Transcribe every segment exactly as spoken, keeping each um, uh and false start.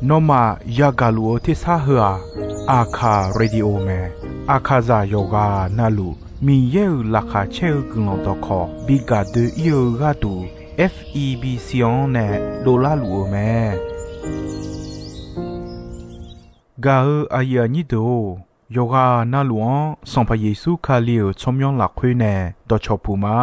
Nawmaf yagaq luf-eu tersar heu-aq, Aqkaq Radio mae. Aqkaqzaq yawqghaq navluf Miqyaer-euq laqkhaq caer-eu guiqlanq dawqkawq bi gaq doe-ir-eu gharduq, F E B C-anr nae dovlar luf-eu mae. Gaq-eu aqyuif aqnyir deuq-or, yawqghaq navluf-anr Sanqpaq Yeqsur Kali-euq tsawrmyanr lafkhoer nae dawqcawq puq ma.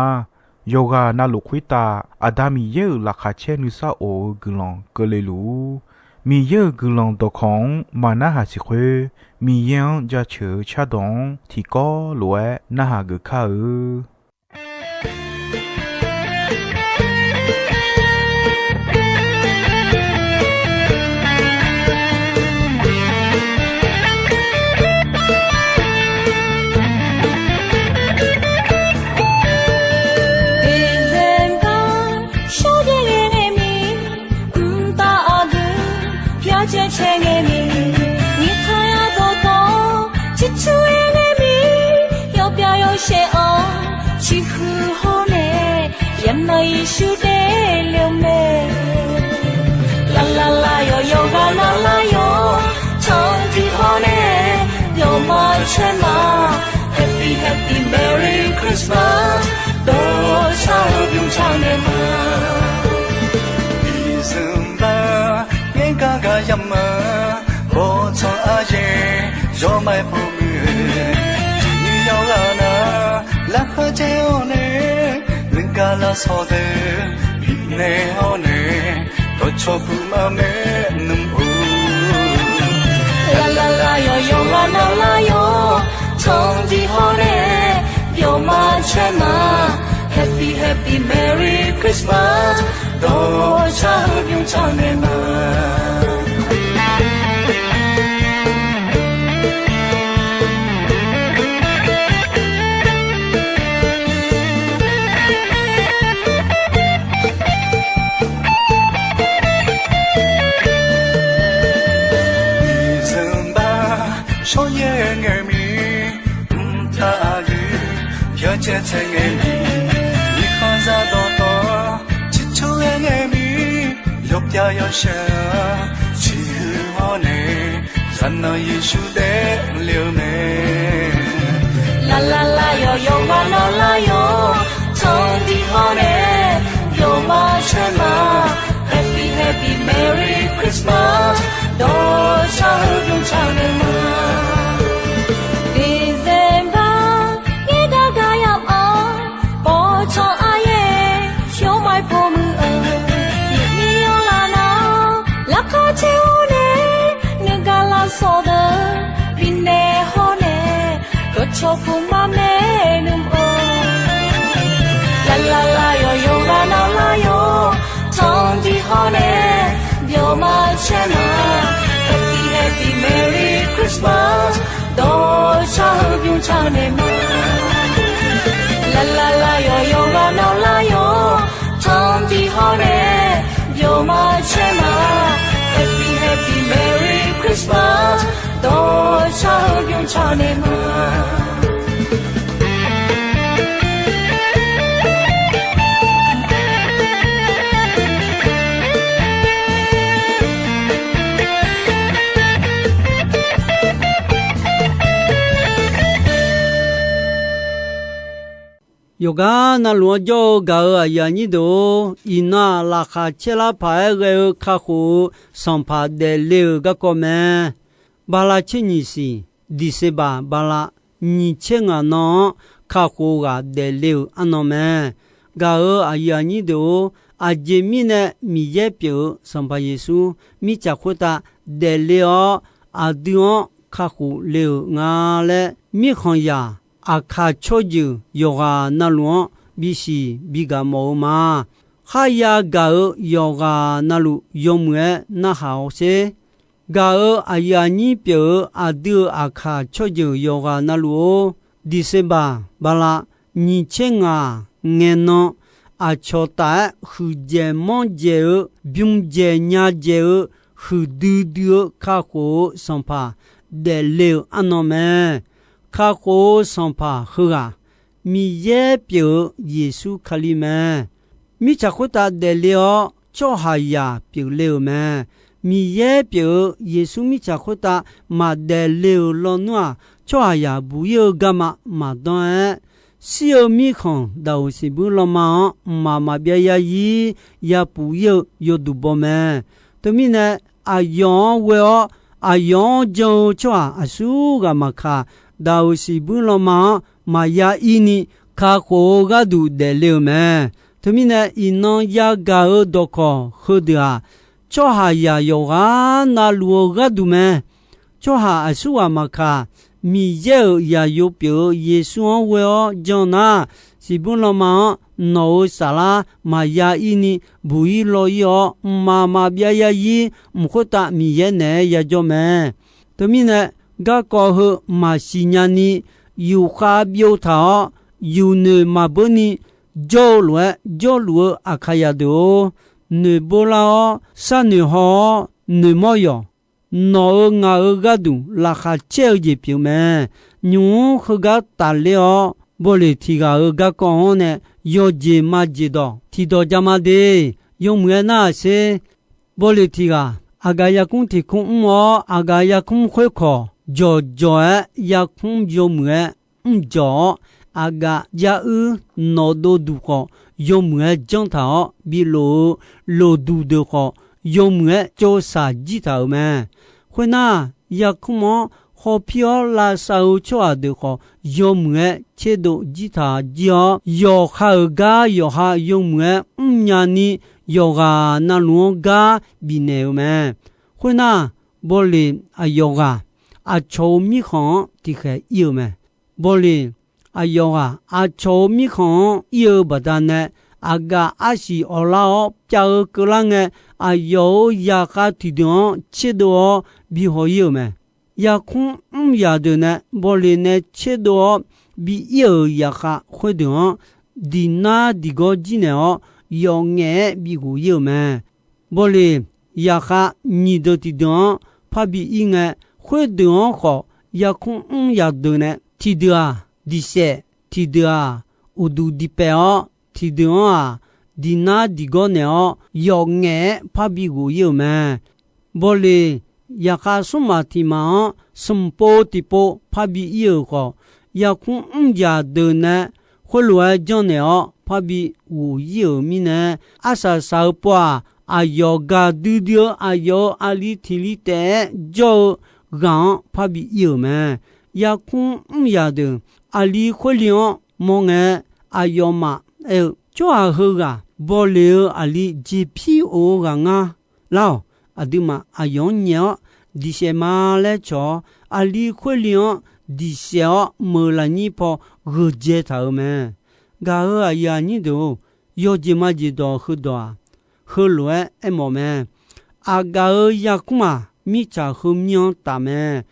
Yawqghaq navluf khoertav Aqda Miqyaer-euq laqkhaq caer nuisar of-eu guiqlanq keuvle luf-ur. Miqyaer-euq guiqlanq dawqkawq-anr maqnarhaq siq khoer, Miqyaer-anr jaceuq-eu cardawq-anr tiqkawv lof-aer narhaq geuf kar-eu. December shawrjaev ngae ngae mir, mqtav aqdui pyar caer caer ngae mir, nyiq taq yadawq dawq-awr ciqcur-aer ngae mir, yawpyav yawshaef-awr ciqhuiq hawr nae, yawqnan Yeqsur daefle-eu mae. Lavlavlav yawq yawqghaq lavlav yawq, tanqdiq hawr nae, yawqma caer ma, Happy Happy Merry Christmas, dawqshaq-eu bymrtaq naeq ma. December ngaer gar gar yamq ma, bawqtsanq aryaer yawmaf pov muiq-eu, tiqnyir yawqghaq nar laqkhaq caer-awr nae, nuigar lavsawq deuq bifnaeq hawr nae, dawqcawq puq ma maernmr-or. Lavlavlav yawq yawqghaq lavlav yawq, tanqdiq hawr nae, yawqma caer ma, Happy Happy Merry Christmas, dawqshaq-eu bymrtaq naeq ma. December shawrjaev ngae mir, mqtav aqdui pyar caer caer ngae mir, nyiq khanqzaq dawqtawv ciqcur-aer ngae mir, yawpyav yawshaef-awr ciqhuiq hawr nae, zaqnanq Yeqsur daefle-eu mae. Lavlavlav yawq yawqghaq lavlav yawq, tanqdiq hawr nae, yawqma caer ma, Happy Happy Merry Christmas, dawqshaq-eu bymrtaq naeq ma. December ngaer gar gar yamq-awr, bawqtsanq aryaer yawmaf pov muiq-eu, yawqnan lavkhaq caer-awr nae, nuigar lavsawq deuq bifnaeq hawr nae, dawqcawq puq ma maernmr-or. Lavlavlav yawq yawqghaq lavlav yawq, tanqdiq hawr nae, yawqma caer ma, Happy Happy Merry Christmas, dawqshaq-eu bymrtaq naeq ma. Lavlavlav yawq yawqghaq lavlav yawq, tanqdiq hawr nae, yawqma caer ma, Happy Happy Merry Christmas, dawqshaq-eu bymrtaq naeq ma. Yawqgar navluf-anr jawr-eu gaq-euq aqyuif aqnyir deuq-or, iqnan-aq, laqkhaq caer lar paq-aer ghae-eu kakhof-eu sanqpaq daefle-euq garkawv mae. Bala tser nyiq siq, December bala nyiq tser ngaq nan-anr kakhof-eu ghaq daefle-euq arnan mae. Gaq-euq aqyuif aqnyir deuq-or, aqjeq mirnae Miqyaer pyeuf-eu Sanqpaq Yeqsur mirtsaq khoertav daefle-awr, aqdui-anr kakhof le-euq nga laer, mirkhanqzaq Aqkaq tsawrjeuq yawqghaq navluf-anr bisiq bigaq mawf-eu ma. Kharya gaq-euq yawqghaq navluf yawmuiq-aer narhaq-awr sher. Gaq-euq aqyuif aqnyir pyeuf-eu aqdui-euq Aqkaq tsawrjeuq yawqghaq navluf-or, December bala nyiq tser ngaq ngaenan, aqcawq taf-aer huiqdzaeq manrdzaeq-eu, bymrdzaeq nyadzaeq-eu, huiqdui dui-eu kakhof-eu sanqpaq daefle-euq arnan mae. Kakhof-eu sanqpaq heughaq Miqyaer pyeuf-eu Yeqsur Kali mae. Mirtsaq khoertav daefle-awr, tsawrhaqzaq pyeufle-euq mae. Miqyaer pyeuf-eu Yeqsur mirtsaq khoertav maqdaef le-euq lawnmr-aq, tsawrhaqzaq buq-ir-eu garma maqdanr-aer, shir-eu mirkhanq daqoq siqbuir lanma-anr mqmaq maqbyav yarzir yapuq-ir-eu yawduq baw mae. Teumirnae, aqyawf-anr ghoe-awr aqyawf-anr jan-eu tsawrhaq aqsurghaq maqkaq, daqoq siqbuir lanma-anr maqya ir ni kakhof-eu gharduq daefle-euq mae. Teumirnae, iqnan yagaq-eu dawqkawq heudeuq-aq, tsawrhaqzaq yawqghaq navluf-eu gharduq mae. Tsawrhaq aqsurghaq maqkaq, Miqyaer-euq zaqyo pyeuf-eu Yeqsur-anr ghoe-awr jan nar, siqbuir lanma-anr nawq-euq saflar maqya ir ni buq-ir law-ir-awr, mqmaq maqbyav yarzir mq khoertav Miqyaer naeq-aer yajawr mae. Teumirnae, garkawv heu maqsiq nyani, yufkhav byov taq-awr, yufnoeq maqbeur ni jawr-eu lof-aer jawrluf-eu Aqkaqzaq deuq-or, noeqbeur lar-awr, sharnoeq haw-awr noeqmawr yawq. Nawq-euq ngaq-euq gharduq laqkhaq caer-eu jeq pyeuf mae. Nymq-mr heugar tafler-awr, bawleq tiq ghaq-euq garkawv-anr nae yawjeq majeq dawq tiqdawq jama de. Yawmuiq-aer narhaq sher. Bawleq tiq ghaq aqgaf yarkmr tiq kmr mr-awr, aqgaf yarkmr khoerkawq jawqjawq-aer yarkmr yawmuiq-aer mrjawq-awr, aqgaf jaruir nawqdov duq khawf yawmuiq-aer janr taq-awr, bilof-eu loqduq deuq khawf yawmuiq-aer tsovsaq jir taq-euq mae. Khoernar, yarkmr-anr hawpir-awr lavsav-eu tsawrhaq deuq khawf yawmuiq-aer tserdov jir taq jir-awr, yawqha-euq gar yawqha yawmuiq-aer mrnya ni, yawqghaq navluf-anr gar bifnaeq-euq mae. Khoernar, bawleq aqyawf ghaq aqcawq-euq mirkhanq-anr tiqkhaeq ir-euq mae. Bawleq aqyawf ghaq aqcawq-euq mirkhanq-anr ir-eu baqdanae, aqgaf arsiq awqlar-awr pyav-eu keuvlar ngae, aqyawf-euq zaqkhav tiqdeuq-anr tserdov-awr bihaw ir-euq mae. Yarkmr mr zaqdeuq nae bawleq nae tserdov-awr bi ir-euq zaqkhav khoerdeuq-anr diqnar diqgawr jir naeq-awr, yawf ngaef-aer bighof ir-euq mae. Bawleq zaqkhav nyiq deuq tiqdeuq-anr parbi ir ngae, khoerdeuq-anr khawf yarkmr mr zaqdeuq nae tiqdeuq-aq diqsaef, tiqdeuq-aq uqduq diqpaef-awr, tiqdeuq-anr-aq diqnar diqgawr naeq-awr, yawf ngaef-aer parbi ghof ir-euq mae. Bawleq zaqkhav smrmaf tiq maf-anr smq pov tiqpov parbi ir-euq khawf, yarkmr mr zaqdeuq nae khoerlof-aer janrnaeq-awr parbi ghof ir-euq mirnae, arsaq saq-eu pov-aq, aqyawf gaqdui dui-eu aqyawf-euq aqli tiq li taef-aer jawr-eu ghaq-anr parbi ir-euq mae. Yarkmr mr zaqdeuq aqli khoerli-anr mawr ngae, aqyawfmaf aer-eu, Tsawrhaq heughaq bawleq-eu aqli jeqpir of-eu ghaq ngar. Lar-awq. Aqduimaf aqyawf-anr nyaef-awr diqsaef ma laer cawq-awr, aqli khoerli-anr diqsaef-awr meuq lafnyir paw gheuqdzae taq-euq mae. Gaq-euq aqyuif aqnyir deuq-or, yawjeq majeq dawq heudawq-aq, heulof-aer aermawf mae. Aqgaf-euq yarkmr-aq, mirtsaq heumir-anr taf mae.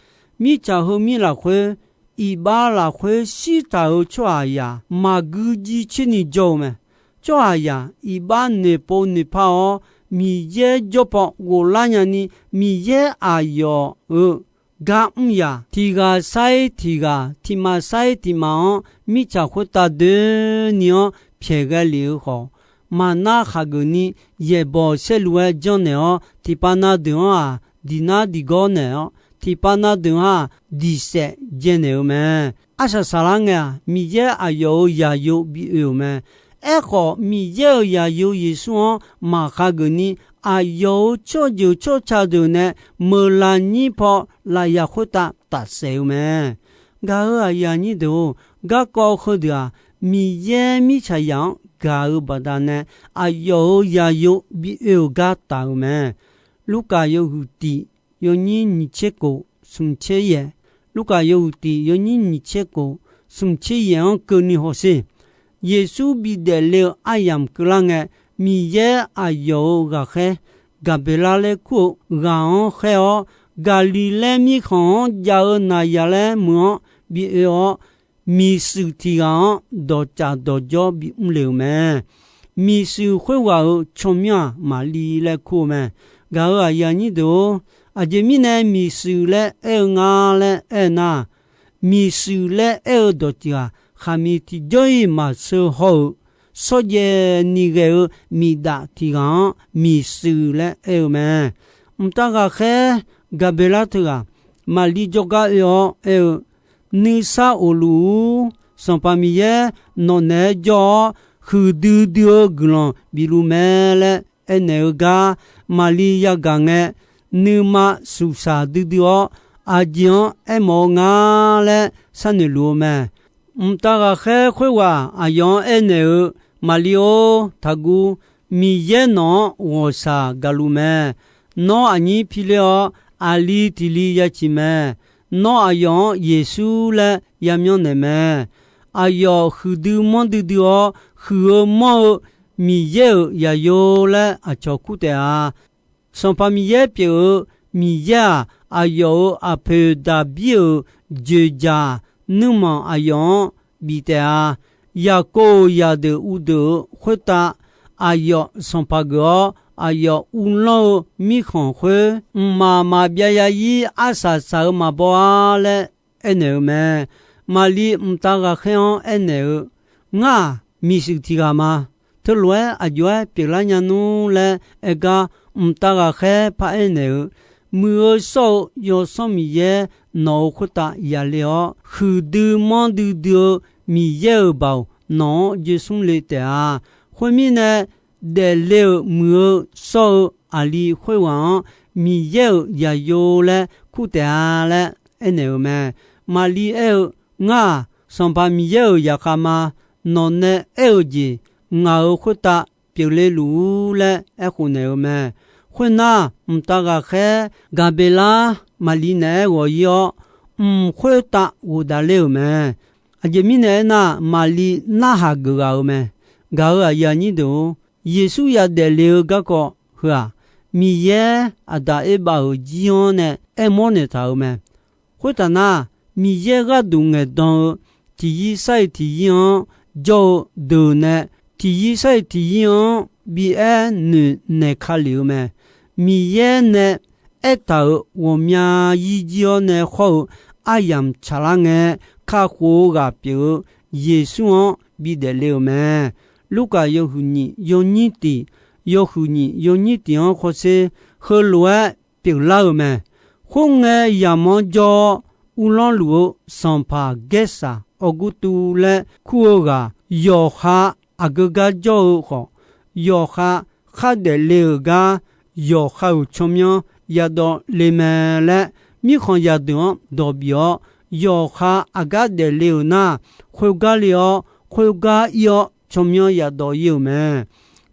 Mirtsaq heumir lafkhoer, iqbax lafkhoer shirtaq-euq tsawrhaqzaq maqgui jiv tserni jawr-eu mae. Tsawrhaqzaq iqbax noeqpov noeqpar-awr, Miqyaer jawr paw ghoflar nyani, Miqyaer aqyawf-euq gar mr yaq, tiq ghaq sar-ir tiq ghaq, tiq maf sar-ir tiq maf-anr mirtsaq khoertav doeni-anr pyaeqghae lef-eu khawf, maqnar khaqgeuf ni yaeqbawq saerlu-aer janrnaeq-awr, tiqpav na deuq-anr-aq, diqnar diqgawr naeq-awr, tiqpav na deuq-anr-aq, diqsaef dzaenaeq-eu mae. Arsaq saqlar ngae-aq, Miqyaer aqyawf-euq zaqyo bi oe-euq mae. Aerkhawf, Miqyaer-euq zaqyo Yeqsur-anr maqkhaqgeuf ni, aqyawf-euq tsawrjeuq tsawrca deuq nae meuq lafnyir paw lafyaq khoertav tafsaef-eu mae. Gaq-euq aqyuif aqnyir deuq-or, garkawv heudeuq-aq, Miqyaer mirtsaqzaq-anr gaq-eu baqdanae, aqyawf-euq zaqyo bi oe-euq gar taf-euq mae. Lurkaf yawhuiq tiq yawnyir nyiq tser kof smq tser yaeq, Lurkaf yawhuiq tiq yawnyir nyiq tser kof smq tser yaeq-anr keuvni hawsher. Yeqsur bidaef le-eu aryamq keuvlar ngae, Miqyaer aqyawf-euq ghaqkhaer Gaqbeqlar laer kur-eu ghaq-anr khaer-awr, Gaqliqlaer mirkhanq-anr jav-eu naqyaq laer meuq-anr bi oe-awr, miqshuif tiq ghaq-anr dawqtsaf dawqjawr bimr le-euq mae. Miqshuif khoerghaq-euq tsawrmyanr-aq, Maqli laer kur-eu mae. Gaq-euq aqyuif aqnyir deuq-or, aqjeq mirnae miqshuif laer aer-eu nga laer aer-eu nar, miqshuif laer aer-eu dawqtsuif-aq, khaqmiq tiqjawr-iq maqsheu haw-euq shawrjaev ni ghae-eu miqdaf tiq ghaq-anr miqshuif laer aer-eu mae. Mqtav ghaqkhaer Gaqbeqlar teughaq Maqlir jawrgar oe-awr aer-eu, Nuisar of luf-ur. Sanqpaq Miqyaer nawq naeq-aer jawr-awr, huiqdui dui-eu guiqlanq bif luf mae laer aernaeq-eu gar, Maqlir yagaq ngae, nuima suqsaq duidui-awr, aqjeq-anr aermawf-eu nga laer sharnoeq luf-eu mae. Mqtav ghaqkhaer khoerghaq aqyawf-anr aernaeq-eu, Maqlir-or, taqguv. Miqyaer nawq-anr ghawqshaq gaqluf mae. Nawr aqnyir piler-awr, aqli tiq li ya ciq mae. Nawr aqyawf-anr Yeqsur laer yamyanr naeq mae. Aqyawf huiqdui manrdui dui-awr, huiq-eu manr-eu Miqyaer-euq zaqyo laer aqcawq kur taef-a. Sanqpaq Miqyaer pyeuf-eu Miqyaer-aq, aqyawf-euq aqpoeq Daqbir-euq dzoeqdzaq nuirmanq aqyawf-anr bif taef-a. Yaqkov-euq zaqdeuq uvdeuq-euq khoertav aqyawf sanqpaq geuf-awr, aqyawf uvlanr-eu mirkhanq khoer, mqmaq maqbyav ya ir arsaq saq-eu maqbaw-ar laer aernaeq-eu mae. Maqlir mqtav ghaqkhaer-anr aernaeq-eu, Ngar-aq, miqshuif tiq ghaq ma. Teulof-aer aqjox-aer pyeuflar nya nmr laer aer gar, mqtav ghaqkhaer paraer naeq-eu, Muiq-eu shawr-eu Yawsanr Miqyaer nawq-euq khoertav yale-awr, huiqdui manrdui dui-eu Miqyaer-euq baoq nawq-anr joe smr le taef-a. Khoermirnae, daefle-euq muiq-eu shawr-eu aqli khoerghaq-anr Miqyaer-euq zaqyo laer kur taef-a laer aernaeq-euq mae. Maqlir aer-eu, Ngar-aq, Sanqpaq Miqyaer-euq zaqkhav ma. Nawq nae aer-eu jeq ngaq-euq khoertav pyeufle luf-ur laer aerkhof naeq-eu mae. Khoernar, mqtav ghaqkhaer Gaqbeqlar Maqlir naeq-aer ghawq ir-awr, mq khoertav ghofdaef ler-euq mae. Aqjeq mirnae aernar, Maqlir narhaq geuf ghaq-euq mae. Gaq-euq aqyuif aqnyir deuq-or, Yeqsur yadaef le-eu garkawv heu-aq, Miqyaer Aqdaq Erbav-euq jir-anr nae aermawr naeqtaq-euq mae. Khoertaf nar, Miqyaer gharduq ngaeqdan-eu tiqyir sar-iq tiqyir-anr jawr-eu deuq nae tiqyir sar-iq tiqyir-anr bi aer noeq naeq ka lef-eu mae. Miqyaer nae aertaq-euq ghawqmya yir jir-awr nae khawr-eu aryamq tsaqlar ngae, kakhof-eu ghaq pyeuf-eu Yeqsur-anr bidaef le-euq mae. Lurkaf yawhuiq nyiq yawnyir tiq, yawhuiq nyiq yawnyir tiq-anr khawrsher heulof-aer pyeuflar-euq mae. Khoerngae, yamq-anr jawr-awr uvlanr luf-eu sanqpaq Gaersaq Awrgurtuv laer kur-eu ghaq, yawqha aqgeu gar jawr-eu khawf, yawqha khardaef le-euq gar, yawqha-euq tsawrmyanr yadawv le mae laer, mirkhanq zaqdeuq-anr dawq bif-awr, yawqha aqgar daefle-euq nar, khoergar le-awr, khoergar ir-awr, tsawrmyanr yadawv ir-euq mae.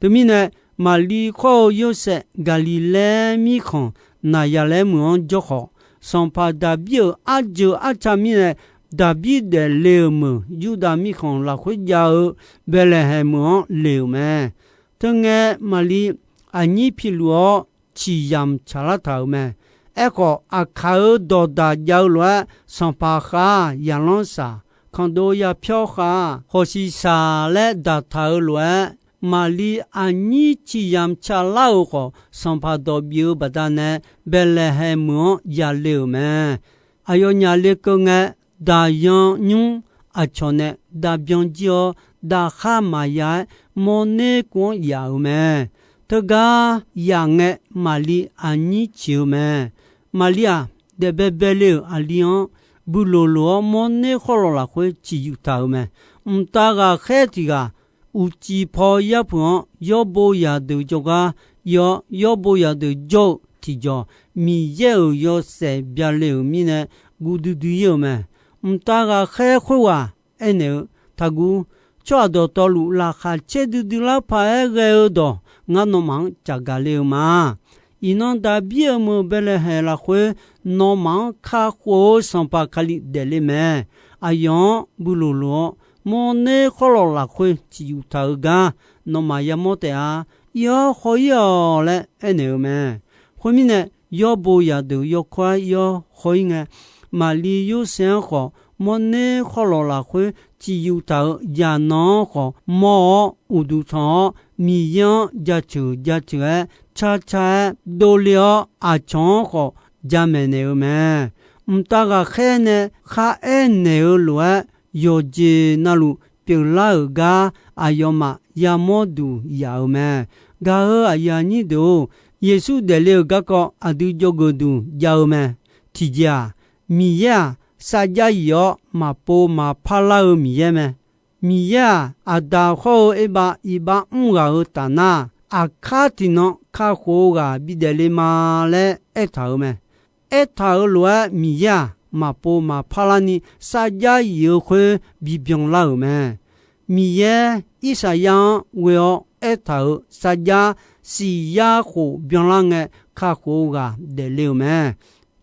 Teumirnae, Maqlir khawr-eu Yorsaev Gaqliqlaer mirkhanq Naqzaqlaer meuq-anr jawr khawf, sanqpaq Daqbir-euq arjeuq arca mirnae, Daqbir daefle-euq meuq Yurdav mirkhanq lafkhoer jav-eu Baeqlaeqhaeq meuq-anr le-euq mae. Teungae, Maqlir aqnyir piluf-awr ciqyamq tsaqlar taq-euq mae. Aerkhawf, aqkaq-euq dawqdaq jav-eu lof-aer, sanqpaq khav-aq, yaqlanr saq, khanqdov yapyawr khav-aq, hawqshiq saq laer daqtaq-euq lof-aer, Maqlir aqnyir ciqyamq tsaqlar-euq khawf, sanqpaq dawq bif-eu baqdanae Baeqlaeqhaeq meuq-anr yale-euq mae. Aqyawfnyaf lekeuv ngae, daqyan nymr aqcawq nae dav byan jir-awr, dav khar maqya-aer mawrner kuv-anr yaf-euq mae. Teugar yaf ngae, Maqlir aqnyir ciq-eu mae. Maqlir-aq, daefbae bae le-euq aqli-anr builoq loq-awr, mawrner khawrlawq lafkhoer ciqyuf taq-euq mae. Mqtav ghaqkhaer tiq ghaq uqcif paw yarpuq-anr yawrbo zaqdeuq jawrgar ir-awr, yawrbo zaqdeuq jawr-eu tiqjawq, Miqyaer-euq yawshaef byale-euq mirnae guv duidui ir-euq mae. Mqtav ghaqkhaer khoerghaq aernaeq-eu, Taqguv. Tsawrhaq dawqtawvluf laqkhaq caer duidui lar paq-aer ghae-eu dawq, ngar nawmaf-anr caqgaq le-eu ma. Iqnan Daqbir-euq meuq Baeqlaeqhaeq lafkhoer nawmaf-anr kakhof-eu Sanqpaq Kali daefle mae. Aqyawf-anr builoq loq-awr, mawrner khawrlawq lafkhoer ciqyuf taq-eu gar nawmaf yamawr taef-a. Ir-awr haw ir-awq laer aernaeq-eu mae. Khoermirnae, yawrbo zaqdeuq yawkawr-aer ir-awr haw ir ngae, Maqlir Yorsaev-anr khawf, mawrner khawrlawq lafkhoer ciqyuf taq-euq zaqnanq-anr khawf mawr-awr, uqduq tanq-awr, Miqyaer-anr jaceuq jaceuq-aer, car car-aer dovle-awr, aqcawq-anr khawf jamaeq naeq-eu mae. Mqtav ghaqkhaer nae kharaer naeq-eu lof-aer, yawqjeq navluf pyeuflar-euq gar aqyawfmaf yamawr duq yaf-euq mae. Gaq-euq aqyuif aqnyir deuq-or, Yeqsur daefle-euq garkawv aqdui jawrgeuf duq jav-eu mae. Tiqjeq-aq, Miqyaer-aq, sarjax yif-awr maqpov maqpar lar-eu Miqyaer mae. Miqyaer-aq, Aqdaq hawr-eu Erbav iqbax mr ghaq-euq tafnar, aqkar tiqnan kakhof-eu ghaq bidaef le ma laer aertaq-euq mae. Aertaq-euq lof-aer Miqyaer-aq, maqpov maqpar larni sarjax yif-eu khoer bibyan lar-euq mae. Miqyaer Irsaqyar-anr ghoe-awr aertaq-euq sarjax siq yar khof byanlar ngae, kakhof-eu ghaq daefle-euq mae.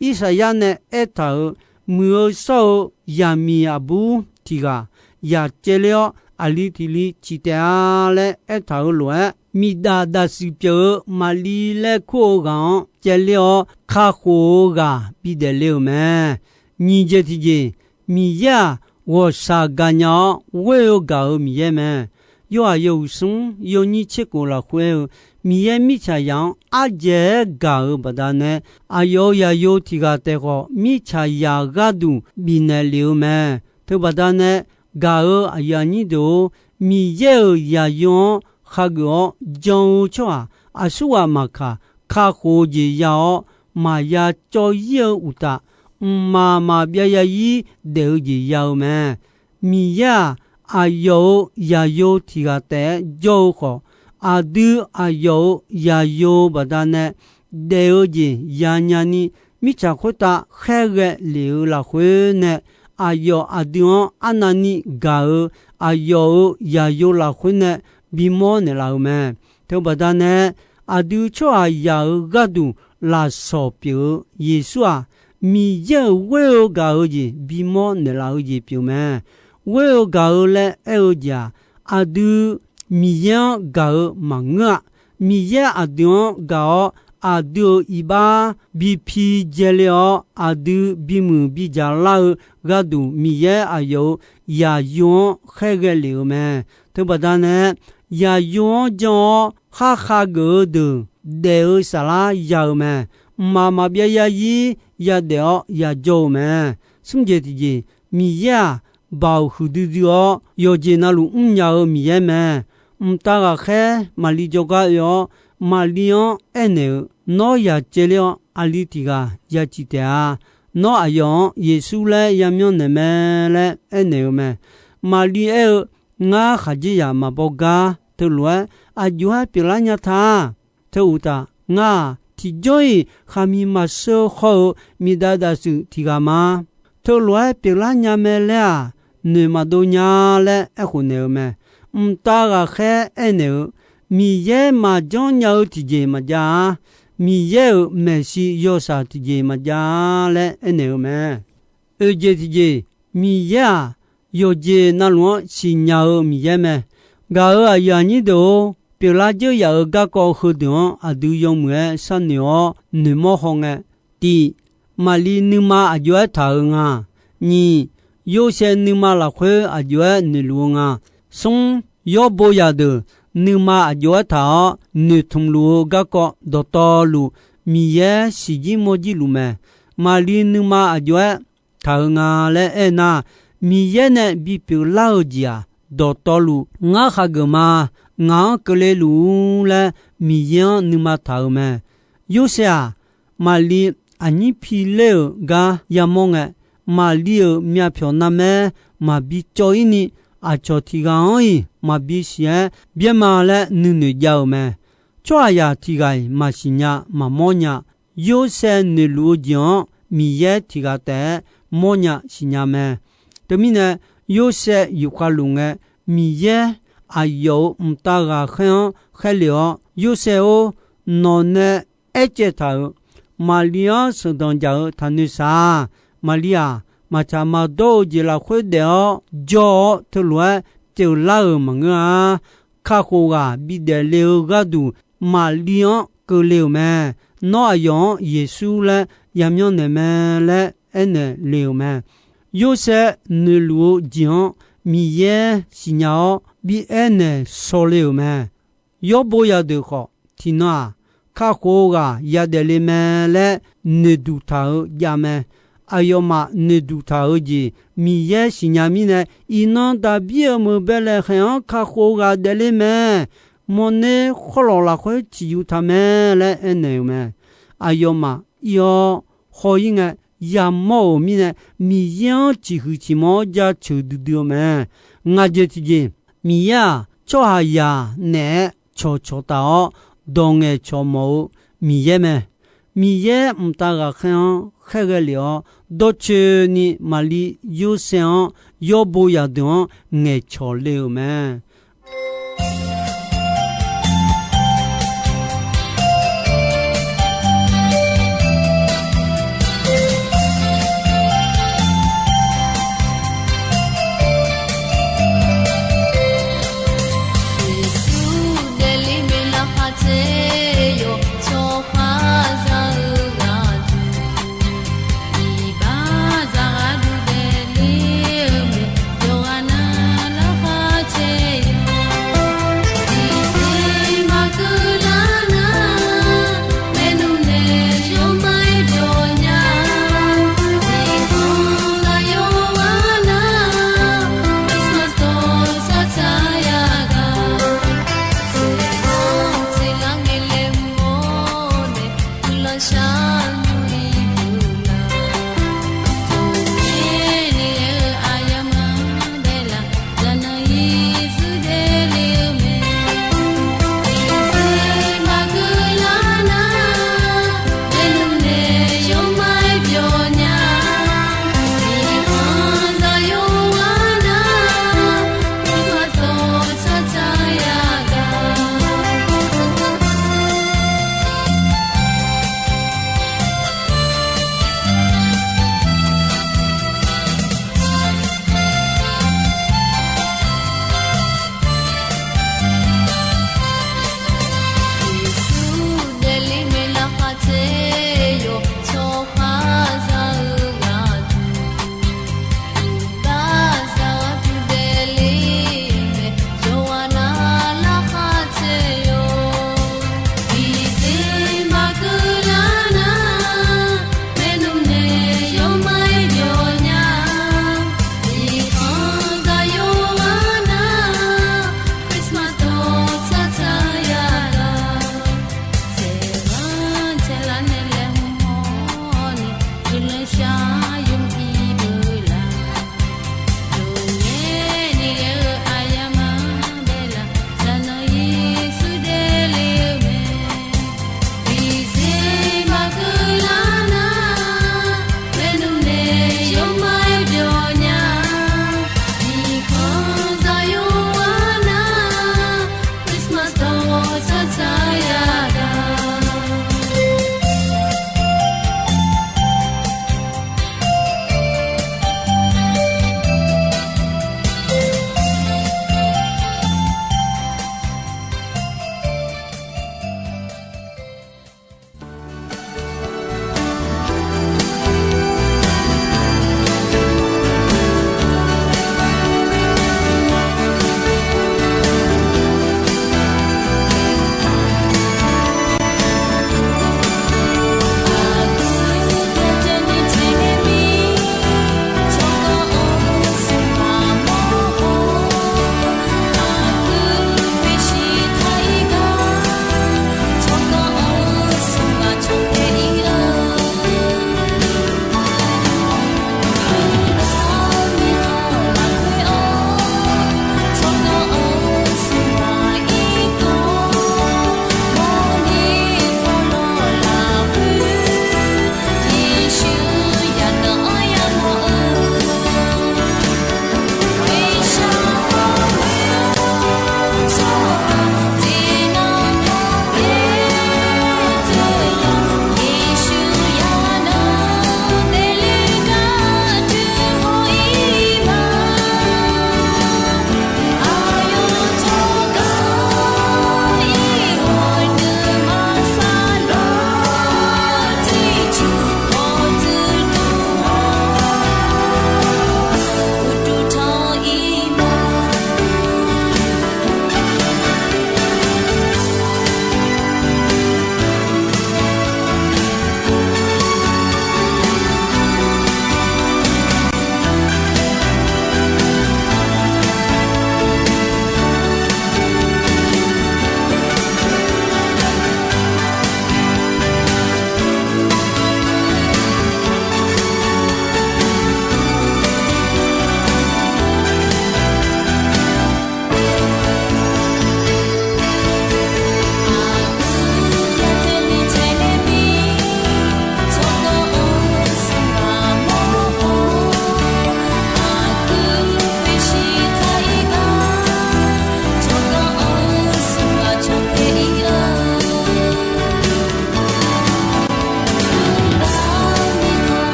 Irsaqyar nae aertaq-euq, Muiq-eu shawr-eu zaqmiq aqbur tiq ghaq yaq caevler-awr, aqli tiq li ciq taef-a laer aertaq-euq lof-aer, miqdaq daqsiq pyeuf-eu Maqli laer kur-eu ghaq-anr caevler-awr, kakhof-eu ghaq bidaef le-euq mae. Nyiq jeq tiqjeq, Miqyaer-aq, ghawqshaq gaqnya-awr ghoer-eu gaq-euq Miqyaer mae. Yorhaq yawhuiq smr yawnyir tserkhof lafkhoer aer-eu, Miqyaer mirtsaqzaq-anr ardzaeq-aer gaq-euq baqdanae, aqyawf-euq zaqyo tiq ghaq taef khawf, mirtsaqzaq gharduq bifnaeq lef-eu mae. Teubaqda nae gaq-euq aqyuif aqnyir deuq-or, Miqyaer-euq zaqyo-anr khageuf-awr jan-eu tsawrhaq aqsurghaq maqkaq, kakhof-eu jeq ya-awr, maqya cawv-ir-eu uqtaf, mqmaq maqbyav ya-ir daef-eu jeq ya-eu mae. Miqyaer-aq, aqyawf-euq zaqyo tiq ghaq taef-aer jawr-eu khawf, aqdui aqyawf-euq zaqyo baqdanae daef-eu jeq yanya ni, mirtsaq khoertav khaerghae lef-eu lafkhoer nae, aqyawf aqdui-anr arnavni gaq-eu aqyawf-euq zaqyo lafkhoer nae bimawr naeqlaf-euq mae. Teubaqda nae, aqdui tsawrhaqzaq-euq gharduq lafsawq pyeuf-eu Yeqsur-aq, Miqyaer-euq ghoer-eu gaq-eu jeq bimawr naeqlaf-eu jeq pyeuf mae. Ghoer-eu gaq-eu laer aer-eu jeq-aq, aqdui Miqyaer-anr gaq-eu maqngeur-a. Miqyaer aqdui-anr gaq-awr, aqdui-euq iqbax bipi dzaeler-awr, aqdui bimuiq bidzaq lar-eu gharduq, Miqyaer aqyawf-euq zaqyo-anr khaerghae lef-eu mae. Teubaqda nae, zaqyo-anr jan-awr khar khageuf-eu deuq daef-eu saflar ya-eu mae. Mqmaq maqbyav ya-ir yadaef-awr yajawr-eu mae. Smr jeq tiqjeq, Miqyaer-aq, baoq huiqdui dui-awr yawqjeq navluf mrnya-eu Miqyaer mae. Mqtav ghaqkhaer Maqli jawrgar oe-awr, Maqli-anr aernaeq-euq, Nawr yaq caevler-awr aqli tiq ghaq ya ciq taef-a. Nawr aqyawf-anr Yeqsur laer yamyanr naeq mae laer aernaeq-eu mae. Maqli aer-eu, Ngar khaqdzerzaq maqbaw gar, teulof-aer aqjox-aer pyeuflar nya ta-a. Teu uqtaf, ngar-aq, tiqjawr-iq khaqmiq maqsheu haw-eu miqdav dafsuif tiq ghaq ma. Teulof-aer pyeuflar nya mae laer-aq, noeq maqdov nya laer aerkhof naeq-eu mae. Mqtav ghaqkhaer aernaeq-eu, Miqyaer maqjanr nya-eu tiqjeq maqjav-a. Miqyaer-euq maeqshi yawshaq tiqjeq maqjav-a laer aernaeq-eu mae. Oeq jeq tiqjeq, Miqyaer-aq, yawqjeq navluf-anr siqnya-eu Miqyaer mae. Gaq-euq aqyuif aqnyir deuq-or, pyeuflar dzeur yaf-euq garkawv heudeuq-anr aqdui yawmuiq-aer sharnoeq-awr noeqmawr hawngae, tiq, Maqli nuima aqjox-aer taq-eu nga. Nyiq, Yorsaev nuima lafkhoer aqjox-aer noeqluf-eu nga. Smr, yawrbo zaqdeuq nuima aqjox-aer taq-awr noeqtmq luf-eu garkawv dawqtawvluf Miqyaer siqjir mawrjir luf mae. Maqli nuima aqjox-aer taq-eu nga laer aernar, Miqyaer nae bipyeuf lar-eu jeq-aq, dawqtawvluf ngar khageuf ma. Ngaq-anr keuvle luf-ur laer Miqyaer-anr nuima taq-euq mae. Yorsaev-aq, Maqli aqnyir pi ler-euq gar yamawr ngae, Maqli-euq myavpyawq narmaer maqbi cawv-ir ni, aqcawq tiq ghaq-anr-iq maqbi siq-aer byaer ma laer nuinoeq jav-euq mae. Tsawrhaqzaq tiq ghaq-iq maqsiq nya maqmawr nya. Yorsaev noeqluf-eu jeq-anr Miqyaer tiq ghaq taef-aer mawrnya siqnya mae. Teumirnae, Yorsaev yufkhav luf ngae, Miqyaer aqyawf-euq mqtav ghaqkhaer-anr khaerle-awr, Yorsaev-or, nawqnae aercaev taq-euq Maqli-anr sheuqdanq jaq-eu taqnoeq saq-a. Maqli-aq, maqtsaq maqdawr-eu jeq lafkhoer daef-awr jawr-awr, teulof-aer pyeuflar-euq maqngeur-a. Kakhof ghaq bidaef le-eu gharduq Maqli-anr keuvle-euq mae. Nawr aqyawf-anr Yeqsur laer yamyanr naeq mae laer aernaeq le-euq mae. Yorsaev noeqluf-eu jeq-anr Miqyaer siqnya-awr bi aernaeq shawle-euq mae. Yawrbo zaqdeuq khawf, tiqnan-aq, kakhof-eu ghaq yadaef le mae laer noeqduq taq-eu jav mae. aqyawfmaf noeqduq taq-eu jeq Miqyaer siqnya mirnae, iqnan Daqbir-euq meuq baelaeq khaeq-anr kakhof ghaq daefler mae. Mawrner khawrlawq lafkhoer ciqyuf taq mae laer aernaeq-euq mae. Aqyawfmaf ir-awr haw-ir ngae yamawr-euq mirnae, Miqyaer-anr ciqhuiq ciqmanq-awr jaceuq duidui-eu mae. Ngaq jeq tiqjeq, Miqyaer-aq, tsawrhaqzaq naeq-aer cawqcawq taf-awr, dawq ngaeqcawq mawf-eu Miqyaer mae. Miqyaer mqtav ghaqkhaer-anr khaerghae lef-awr, dawrcoeni Maqlir Yorsaev-anr yawbo zaqdeuq-anr ngaeqcawq le-euq mae. Yeqsur daefle maeq lafkhaq tser yawq tsawrhaqzaq-eu ghaq duq, iqbax zaqghaq duq daefle-eu mae, yawqghaq na lafkhaq tser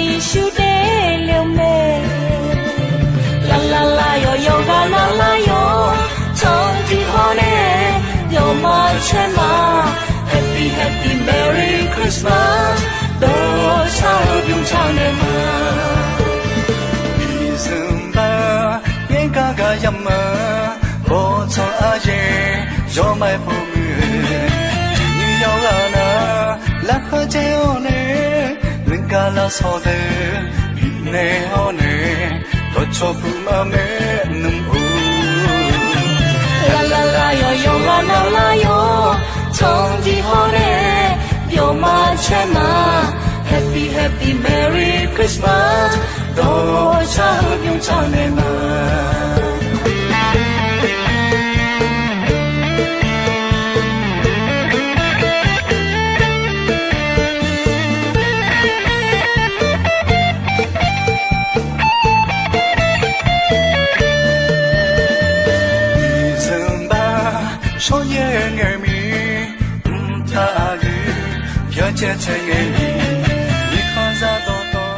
Yeqsur daefle-eu mae. Lavlavlav yawqyawq ghaq navlar yawq, tanqdiq hawr nae yawqma caer ma. Happy, happy, Merry Christmas. Dawrshar-eu bymr tsar naeq ma. Iqzanq bar ngaer gar gar yamq ma. Bawqtsanq aryaer yawmaf-aer pov muiq-eu, tiqnyir yawqghaq nar larkhaer caer-awr nae, nuigar lavsawq deuq bifnaeq hawr nae, dawqcawq puq ma maernmr-or. Lavlavlav yawqyawq ghaq navlar yawq, tanqdiq hawr nae yawqma caer ma. Happy, happy, Merry Christmas. Dawrshar-eu bymr tsar naeq ma. Iqzanq bar shawryaer ngae mir, mqtav aqyuif yawcaev caev ngae ni, mirkhanq zaq dawqtawv.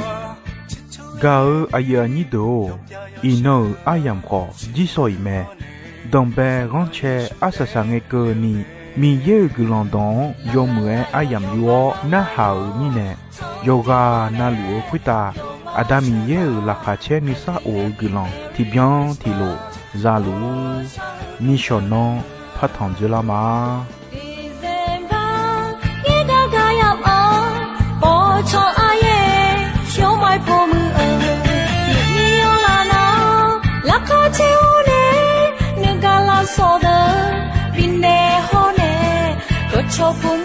Gaq-eu aqyuif aqnyir deuq-or, iqnan-euq aryamq khawf jirsawq-iq mae. Danqbae ghanrcae arsaq saqngae keuvni, Miqyaer-euq guiqlanq dawq-anr yawmuiq-aer aryamq yur-awr narhaq-euq mirnae, yawqghaq navluf-eu khoertav Aqda Miqyaer-euq laqkhaq caer nuisar of-eu guiqlanq tiqbyan tiqlof zaluf-ur. Nishawq nanr partanq dzoerlar ma. Iqzanq bar ngaer gar gar yamq-anr, bawqtsanq aryaer yawmaf-aer pov muiq-eu, tiqnyir yawqghaq nar larkhaer caer-awr nae, nuigar lavsawq deuq bifnaeq hawr nae, dawqcawq puq